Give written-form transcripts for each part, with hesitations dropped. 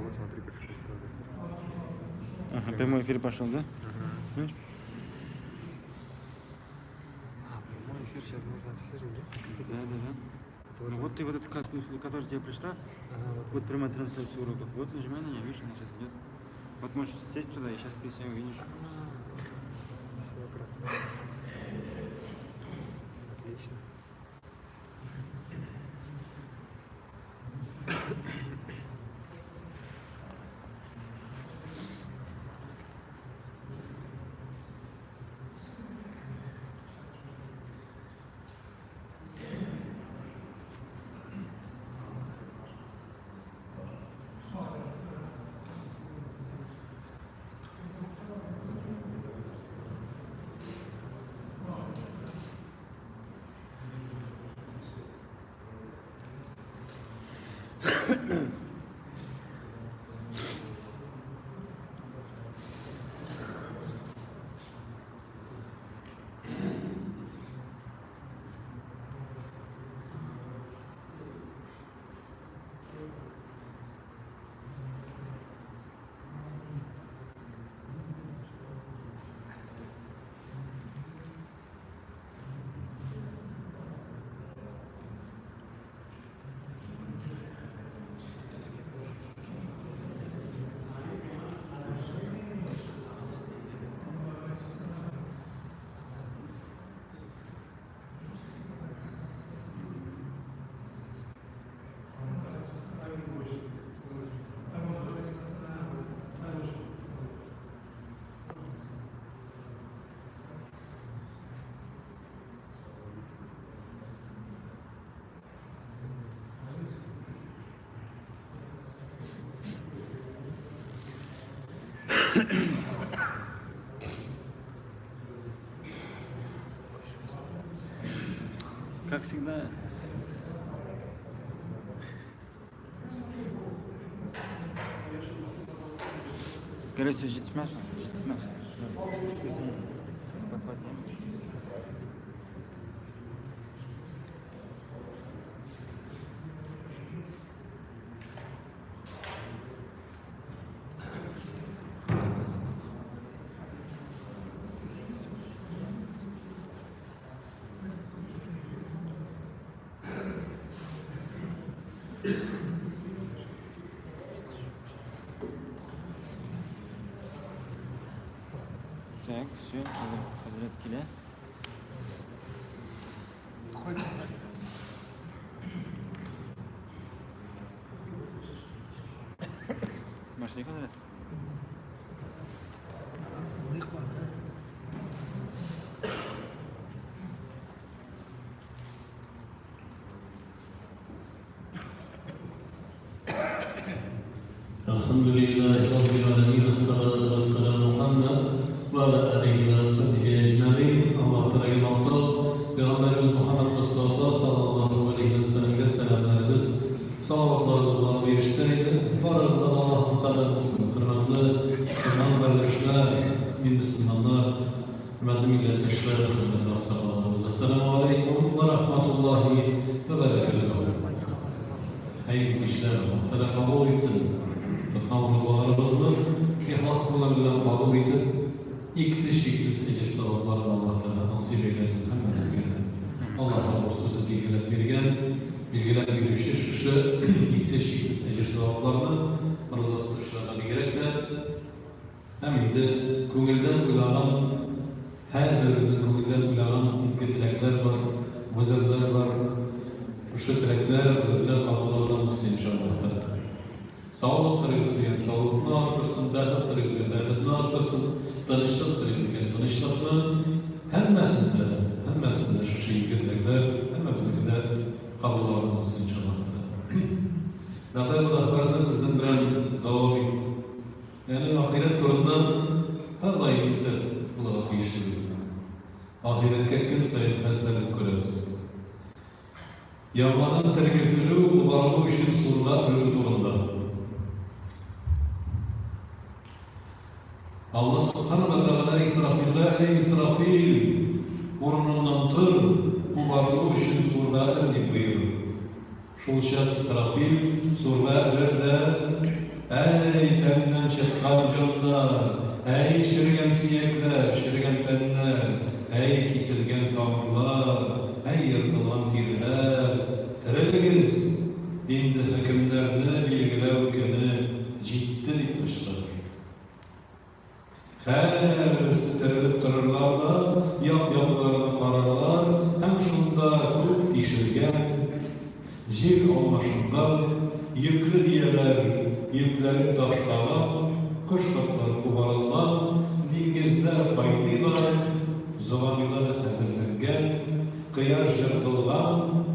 вот смотри, пришли сразу. Ага, прямой эфир пошел, да? Видишь? А, прямой эфир сейчас можно отслеживать, да? Да, да, да. Вот Ну он. вот ты вот эту карту, которая тебе пришла, Ага, вот. вот прямая трансляция уроков. Вот нажимай на нее, видишь, она сейчас идет. Вот можешь сесть туда, и сейчас ты себя увидишь. Все, красава. Отлично. Как всегда. Скорее всего, җитмәс. Җитмәс. Подхватим. Так, все, хәзрәт килә. Башлыйк, хәзрәт. الحمد لله رب العالمين الصلاة والسلام Muhammed ve ala alihi ve sahbihi ecmaîn. Allah Teala'ya maqtav. Peygamberimiz Muhammed Mustafa sallallahu aleyhi ve sellem'e selamlarımız, salavatlarımız var erişseydi. Barımızdan Allah'ın selam olsun. Hürmetli Müslüman kardeşler, Müslümanlar, hürmetli milletdeşler, hürmetli aksakallarımız. Esselamu aleyküm ve rahmetullahi ve berekatuhu. Hayırlı işler Allah Teala kabul etsin. Tutkan rızılarımızı ihlas bilen kabul etip, eksiz şeksiz ecir sevaplarını Allah Teala nasip eylesin hemmemizge. Allah sözü belgilep bergen, belgilep berişi şu eksiz şeksiz ecir sevaplarını rıza tutuşlarına bigirek de hem indi көңілдән уйлаган һәр беребезнең күңелдән уйлаган изге теләкләр бар, гозерләр бар. Шушы теләкләр, гозерләр кабул булсын иншаллаһ. Саулык сорыйбыз икән, саулыкны арттырсын, бәхет сорыйбыз икән, бәхетне арттырсын, тынычлык сорыйбыз икән, тынычлыкны һәммәсендә, һәммәсендә шушы изге теләкләр һәммәбезнеке дә кабул булсын иншаллаһ. Ләтайбул әхбарны сезнең белән дәвам итеп. Ягъни ахирәт турында һәрдаим истә булырга тиешлебез. Ахирәткә көн саен хәстәрлек күрәбез. Яңадан тергезелү, кубарылу өчен сурда өрү турында. Аллаһ Субхана ва Тәгалә Исрафилгә, Әй Исрафил, урыныңнан тор, кубарылу өчен сурда өр дип боерыр. Шул чак Исрафил сурда өрер дә, Әй, тәннән чыккан җаннар, әй, черегән сөякләр, черегән тәннәр, әй, киселгән тамырлар, әй, ертылган тиреләр, терелегез, инде хөкемнәрне билгеләү көне җитте, дип кычкырыр. Һәрберсе терелеп торырлар да, як-якларына карарлар һәм шунда күк тишелгән, җир алмашынган, йөкле бияләр йөкләрен ташлаган, кош-кортлар кубарылган, диңгезләр кайныйлар, зобанилар әзерләнгән, кояш җыртылган,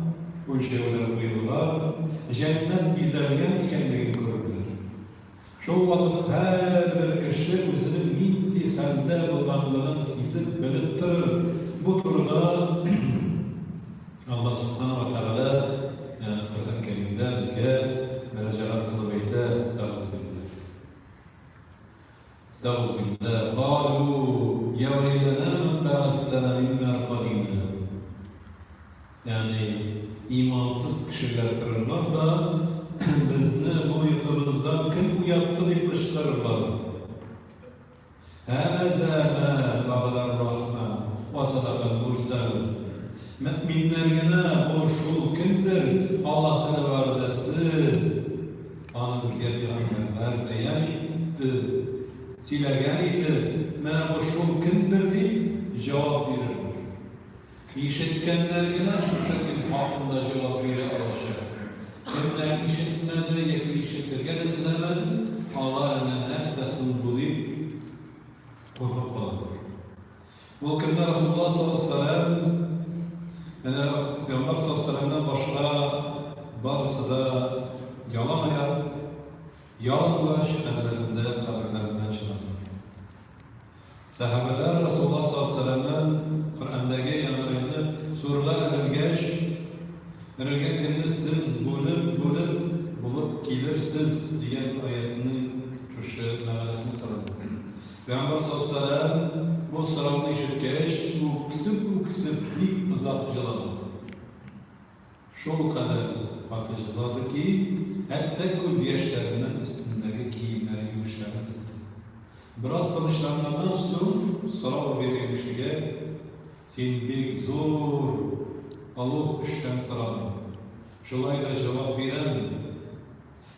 үлчәүләр куелган, җәннәт бизәлгән икәнлеген күрерләр. Шул вакыт һәрбер кеше үзенең нинди хәлдә булганлыгын сизеп, белеп торыр. Бу турыда Аллаһ Сүбхәнәһү вә Тәгалә, ягъни Коръән Кәримдә безгә мөрәҗәгать кылып әйтә, Әстәгъфируллаһ. Әстәгъфируллаһ. Калу я вәйләнә ман бәгәссәнә мин мәркадина. Ягъни имансыз кешеләр торырлар да, безне бу йокыбыздан кем уятты дип кычкырырлар. Һәзә мә вәгъдәр-рахман вә садакал-мурсәлун. Мөэминнәр генә бу шул көндер, Аллаһ Тәгалә вәгъдәсе, аны безгә пәйгамбәрләр бәян итте, сөйләгән иде, менә бу шул көндер дип җавап бирерләр. Ишеткәннәр генә шушы көн хакында җавап бирә алачак. Кемнәр ишетмәде яки ишетергә дә теләмәде, алар әнә нәрсә соң бу дип куркып калалар. Ул көнне Расулулла саллаллаһу алейһи ва сәлләм, әнә Пәйгамбәр саллаллаһу алейһи ва сәлләмнән башка барысы да ялан аяк, ялангач хәлләрендә каберләреннән чыгарлар. Сәхабәләр Расулулла саллаллаһу алейһи ва сәлләмнән Коръәндәге яңа аятьне сурга элелгәч, Эрелгән көнне сез бүлеп-бүлеп булып килерсез дигән аятьнең шушы мәгънәсен сорадылар. Пәйгамбәр саллаллаһу алейһи ва сәлләм бу сорауны ишеткәч, үксеп-үксеп бик озак елады. Шулкадәр каты җылады ки, хәтта күз яшьләреннән өстендәге киемнәре юешләнеп бетте. Бераз тынычланганнан соң, сорау биргән кешегә, Син бик зур, олуг эштән сорадың. Шулай да җавап бирәм.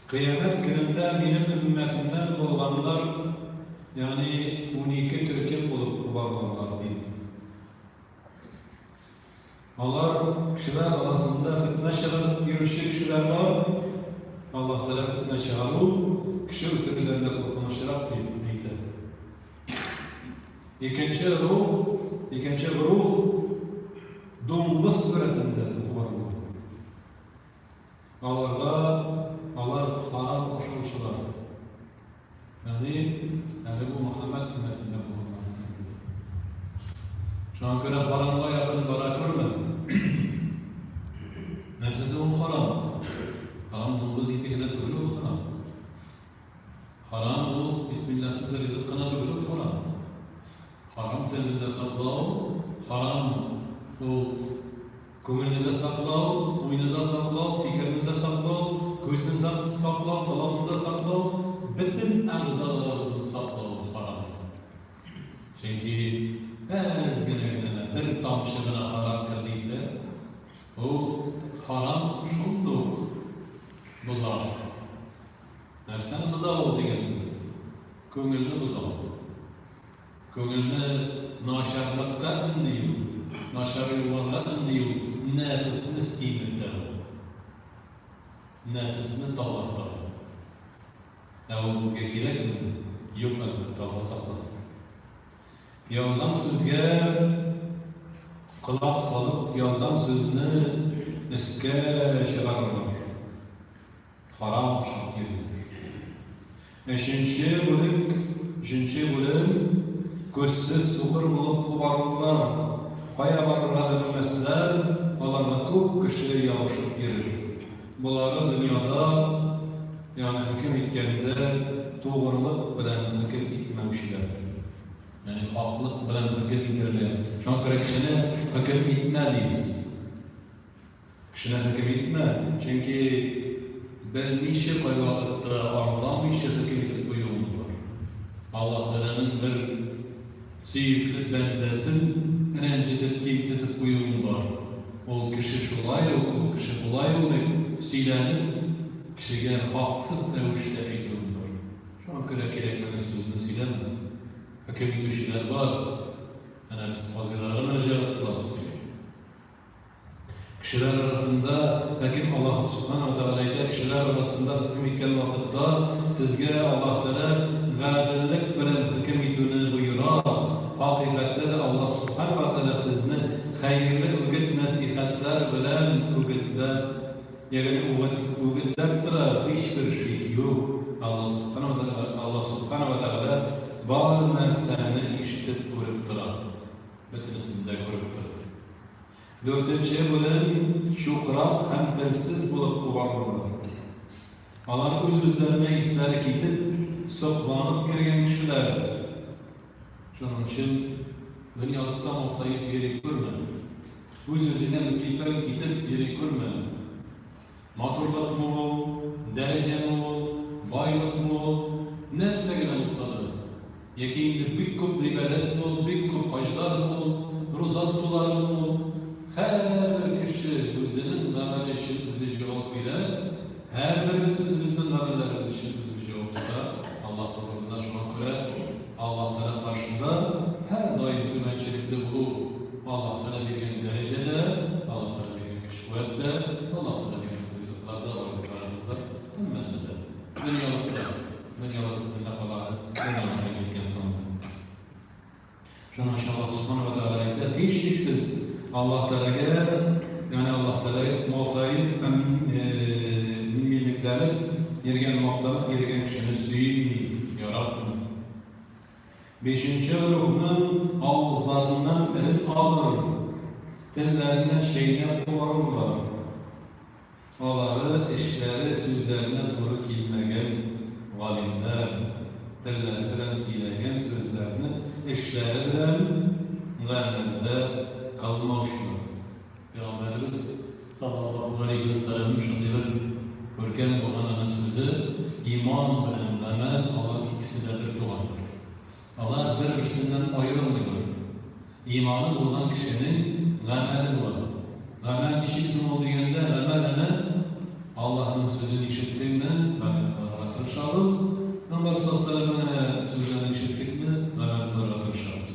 Кыямәт көнендә минем өммәтемнән булганнар, ягъни 12 төркем булып кубарылырлар, диде. Алар, кешеләр арасында фетнә чыгарып йөрүче кешеләр бар. Аллаһ Тәгалә фетнә чыгару кеше үтерүдән дә куркынычрак дип әйтә. Икенче рух, икенче грух дуңгыз сурәтендә кубарыла. Аларга, алар харам ашаучылар. Ягъни, әле бу Мөхәммәд өммәтендә булганнар. Шуңа күрә харамга якын бара күрмә. Нәрсәсе ул харам? Харам дуңгыз ите генә түгел ул харам. Харам ул бисмилласыз ризык кына түгел ул харам. Харам телне дә саклау, харам ул Күңелне дә саклау, уйны да саклау, фикерне дә саклау, күзне саклау, колакны да саклау, бөтен әгъзаларыбызны саклау харам. Чөнки әз генә генә дә, бер тамчы гына харам керде исә, ул харам шундук боза. Нәрсәне боза ул дигәндә, күңелне боза ул. Күңелне начарлыкка өнди ул, начар юлларга өнди ул, нәфесне симертә ул. Нәфесне тазарта ул. Ә ул безгә кирәкме? Юк, әлбәттә, Алла сакласын. Ялган сүзгә колак салып, ялган сүзне өскә чыгарырлар. Харам ашап йөриләр. Өченче бүлек, өченче бүлем, күзсез сукыр булып кубарылырлар, кая барырга да белмәсләр, аларга күп кеше ябышып йөрер. Болары дөньяда, ягъни хөкем иткәндә, тугрылык белән хөкем итмәүчеләр. Ягъни хаклык белән хөкем итәргә. Шуңа күрә кешене хөкем итмә дибез. Кешене хөкем итмә, чөнки белмичә, кайвакытта аңламыйча хөкем итеп куюың бар. Аллаһ Тәгаләнең бер сөекле бәндәсен рәнҗетеп, кимсетеп куюың бар. Ул кеше шулай ул, ул кеше болай ул дип сөйләнеп, кешегә хаксыз рәвештә әйтүең бар. Шуңа күрә кирәкмәгән сүзне сөйләмә. Хөкем итүчеләр бар. Әнә без казыйларга мөрәҗәгать кылабыз. Кешеләр арасында, ләкин Аллаһ Субхана ва Тәгалә әйтә, кешеләр арасында хөкем иткән вакытта сезгә Аллаһ Тәгалә гаделлек белән хөкем итүне боера. Хакыйкатьтә дә Аллаһ Субхана ва Тәгалә сезне хәерле үгет-нәсыйхәтләр белән үгетләп, ягъни үгетләп тора, һичбер шик юк, Аллаһ Субхана ва Тәгалә, Аллаһ Субхана ва Тәгалә бар нәрсәне ишетеп, күреп тора. Бөтенесен дә күреп тора. Дүртенче бүлем, чукрак һәм телсез булып кубарылдылар. Алар үз-үзләренә исләре китеп, сокланып йөргән кешеләр. Шуның өчен дөньялыкта масаеп йөри күрмә. Үз-үзеңә мөкиббән китеп йөри күрмә. Матурлыкмы ул, дәрәҗәме ул, байлыкмы ул, нәрсә генә булса да, яки инде бик күп гыйбадәтме ул, бик күп хаҗлармы ул, руза тотулармы ул, һәрбер кеше үзенең гамәле өчен үзе җавап бирә, һәрберебез үзебезнең гамәлләребез өчен үзебез җавап тота Аллаһ хозурында, шуңа күрә Аллаһ Тәгалә каршында һәрдаим түбәнчелекле булу, Аллаһ Тәгалә биргән дәрәҗәдә, Аллаһ Тәгалә биргән көч-куәт тә, Аллаһ Тәгалә биргән ризыклар да, байлыкларыбыз да, һәммәсе дә дөньялыкта, дөньялык өстендә кала әле, дөньялыкка киткән соң. Шуның өчен Аллаһ Субхана ва Тәгалә әйтә, һичшиксез Аллаһ Тәгаләгә, ягъни Аллаһ Тәгаләгә масаеп һәм минминлекләнеп йөргән, мактанып йөргән кешене сөйми, яратмый. Бишенче рухның авызларыннан эрен агыр, телләренә чәйнәп кабарырлар. Алары эшләре сүзләренә туры килмәгән галимнәр, телләре белән сөйләгән сүзләрне эшләре белән гамәлдә кылмаучылар. Пәйгамбәребез саллаллаһу галәйһи вә сәлләмнең шундый бер күркәм булган әнә сүзе, Иман белән гамәл алар икесе дә бер тугандыр. Алар бер-берсеннән аерылмыйлар. Иманы булган кешенең гамәле була. Гамәл ничек соң ул дигәндә, гамәл әнә Аллаһның сүзен ишеттеңме, гамәл кылырга тырышабыз. Пәйгамбәр саллаллаһу галәйһи вә сәлләмнең әнә сүзләрен ишеттекме, гамәл кылырга тырышабыз.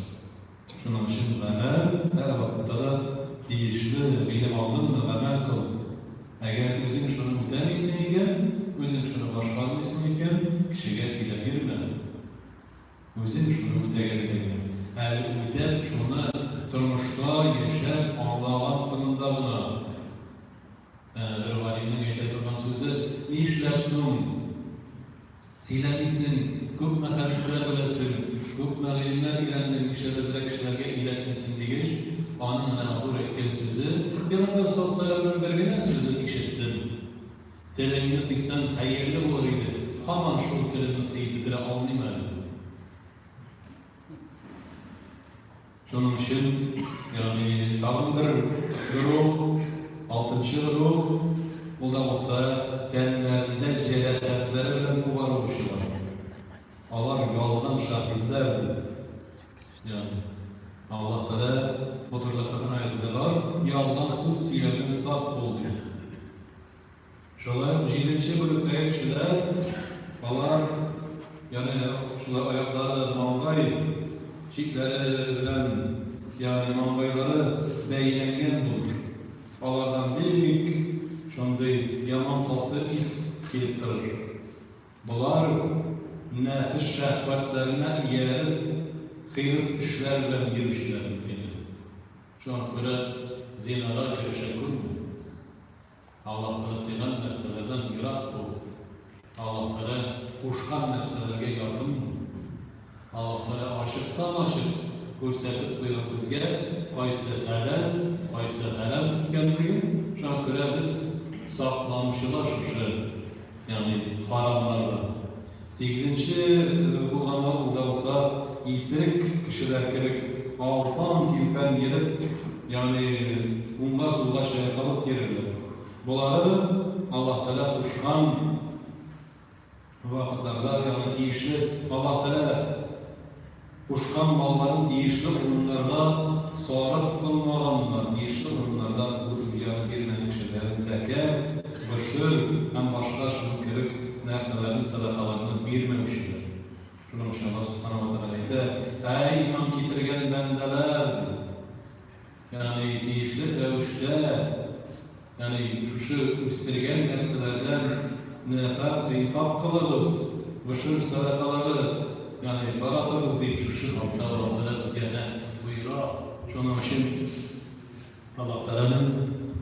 Шуның өчен гамәл һәрвакытта да тиешле, гыйлем алдыңмы, гамәл кыл. Әгәр үзең шуны үтәмисең икән, үзең шуны башкармыйсың икән, кешегә сөйләп йөрмә. Үзең шуны үтәгәндә генә, әле үтәп, шуны тормышта яшәп аңлагансыңында гына. Әнә бер галимнең әйтә торган сүзе, Нишләп соң сөйләмисең, күпме хәдисләр беләсең, күпме гыйлемнәр өйрәндең, нишләп әзрәк кешеләргә өйрәтмисең, дигәч, аның әнә матур әйткән сүзе, Пәйгамбәр саллаллаһу галәйһи ва сәлләмнең бер генә сүзен ишеттем, Телеңне тыйсаң хәерле булыр иде, һаман шул телемне тыеп бетерә алмыйм әле. Шуның өчен, ягъни тагын бер гөруһ, алтынчы гөруһ, ул да булса тәннәрендә җәрәхәтләре белән кубарылучылар. Алар ялган шаһидләр ди. Ягъни Аллаһ Тәгалә бу турыда Коръән аятендә бар, ялган сүз сөйләүдән сак бул ди. Шулай ук җиденче бүлектәге кешеләр, алар, ягъни шулай аяклары маңгай читләре белән, ягъни маңгайлары бәйләнгән булыр. Алардан бик шундый яман сасы ис килеп торыр. Болар нәфес шәһвәтләренә ияреп, хирыс эшләр белән йөрүчеләр дип әйтелә. Шуңа күрә зинага керешә күрмә. Аллаһ Тәгалә тыйган нәрсәләрдән ерак бул. Аллаһ Тәгалә кушкан нәрсәләргә якын бул. Аллаһ Тәгалә ачыктан-ачык күрсәтеп куйган безгә кайсы хәләл, кайсы хәрам икәнлеген. Шуңа күрә без сакланучылар шушы, ягъни харамнардан. Сигезенче булганы ул да булса исерек кешеләр кебек алпан-тилпән йөреп, ягъни уңга-сулга чайкалып йөрерләр. Болары Аллаһ Тәгалә кушкан вакытларда, ягъни тиешле Аллаһ Тәгалә кушкан малларын тиешле урыннарга сарыф кылмаганнар, тиешле урыннарда ягъни бирмәгән кешеләр, зәкят, гошер һәм башка шуның кебек нәрсәләрне, сәдакаларны бирмәүчеләр. Шуның өчен Аллаһ Субхана ва Тәгалә әйтә, Әй, иман китергән бәндәләр! Ягъни тиешле рәвештә, ягъни шушы үстергән нәрсәләрдән нәфак, инфак кылыгыз, гошер сәдакалары, ягъни таратыгыз дип шушы хакта Аллаһ Тәгалә безгә әнә боера. Шуның өчен Аллаһ Тәгаләнең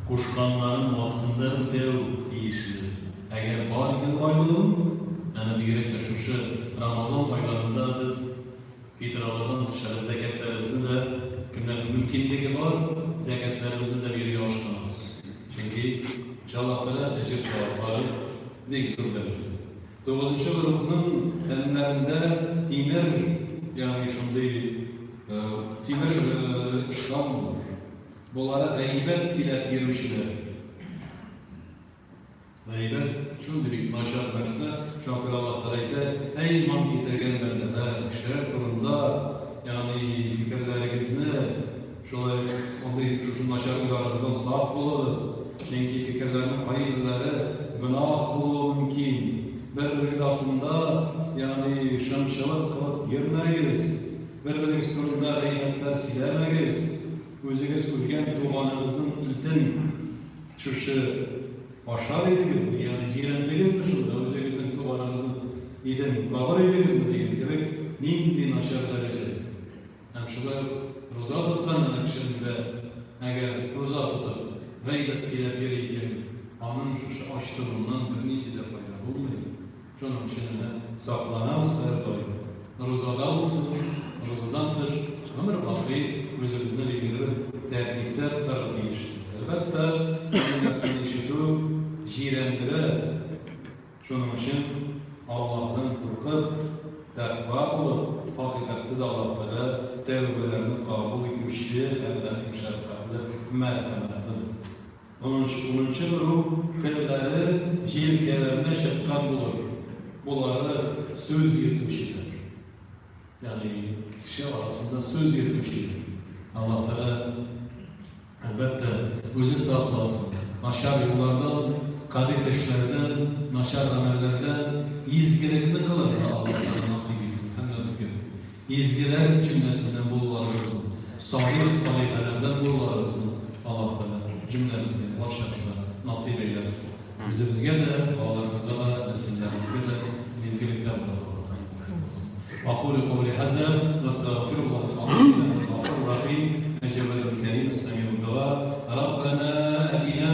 кушканнарын вакытында үтәү тиешле. Әгәр бар икән байлыгың, әнә бигрәк тә шушы Рамазан айларында без фитралардан тышкары зәкятләребезне дә, кемнәрнең мөмкинлеге бар, зәкятләребезне дә бирергә ашкынабыз. Чөнки, иншаллаһ Тәгалә, әҗер-саваплары бик зур дәрәҗәдә. Тугызынчы гөруһның тәннәрендә тимер, ягъни шундый тимер ыштан булыр. Болары гайбәт сөйләп йөрүчеләр. Гайбәт шундый бик начар нәрсә, шуңа күрә Аллаһ Тәгалә әйтә, Әй иман китергән бәндәләр, кешеләр турында, ягъни фикерләрегезне шулай андый шушы начар уйларыгыздан сак булыгыз, чөнки фикерләрнең кайберләре гөнаһ булуы мөмкин. Бер-берегез артында, ягъни шымчылык кылып йөрмәгез, бер-берегез турында гайбәтләр сөйләмәгез, үзегез үлгән туганыгызның итен шушы ашар идегезме, ягъни җирәндегезме шунда, үзегезнең туганыгызның итен кабыр идегезме дигән кебек нинди начар дәрәҗәдә. Һәм шулай ук руза тоткан әнә кешенең дә, әгәр руза тотып, гайбәт сөйләп йөри икән, аның шушы ач торуыннан бернинди дә файда булмый. Шуның өчен әнә сакланабыз һәрдаим. Рузада булсын, рузадан тыш, гомер бакый үзебезне билгеле бер тәртиптә тотарга тиеш. Әлбәттә, мондый нәрсәне ишетү җирәндерә. Шуның өчен Аллаһыдан куркып, тәкъва булып, хакыйкатьтә дә Аллаһ Тәгалә тәүбәләрне кабул итүче һәм рәхим-шәфкатьле, мәрхәмәтледер. Унынчы ыруг телләре җилкәләренә чыккан булыр, болары сүз йөртүчеләр, ягъни кеше арасында сүз йөртүчеләр. Аллаһ Тәгалә Әлбәттә, үзе сакласын. Начар юллардан, кабих эшләрдән, начар гамәлләрдән изгелекне кылырга Аллаһ Тәгалә насыйп итсен һәммәбезгә. Изгеләр җөмләсеннән булуларыбызны, салих-салихәләрдән булуларыбызны Аллаһ Тәгалә җөмләбезгә, барчабызга насыйп әйләсен. Үзебезгә дә, балаларыбызга да, нәселләребезгә дә изгелектә булырга Аллаһ Тәгалә насыйп кылсын. Акулю каули һаза ва астагфируллаһил азим ва гәфур рахим әл-җәвадул кәрим әс-сәмиуд дуа. Раббана атина.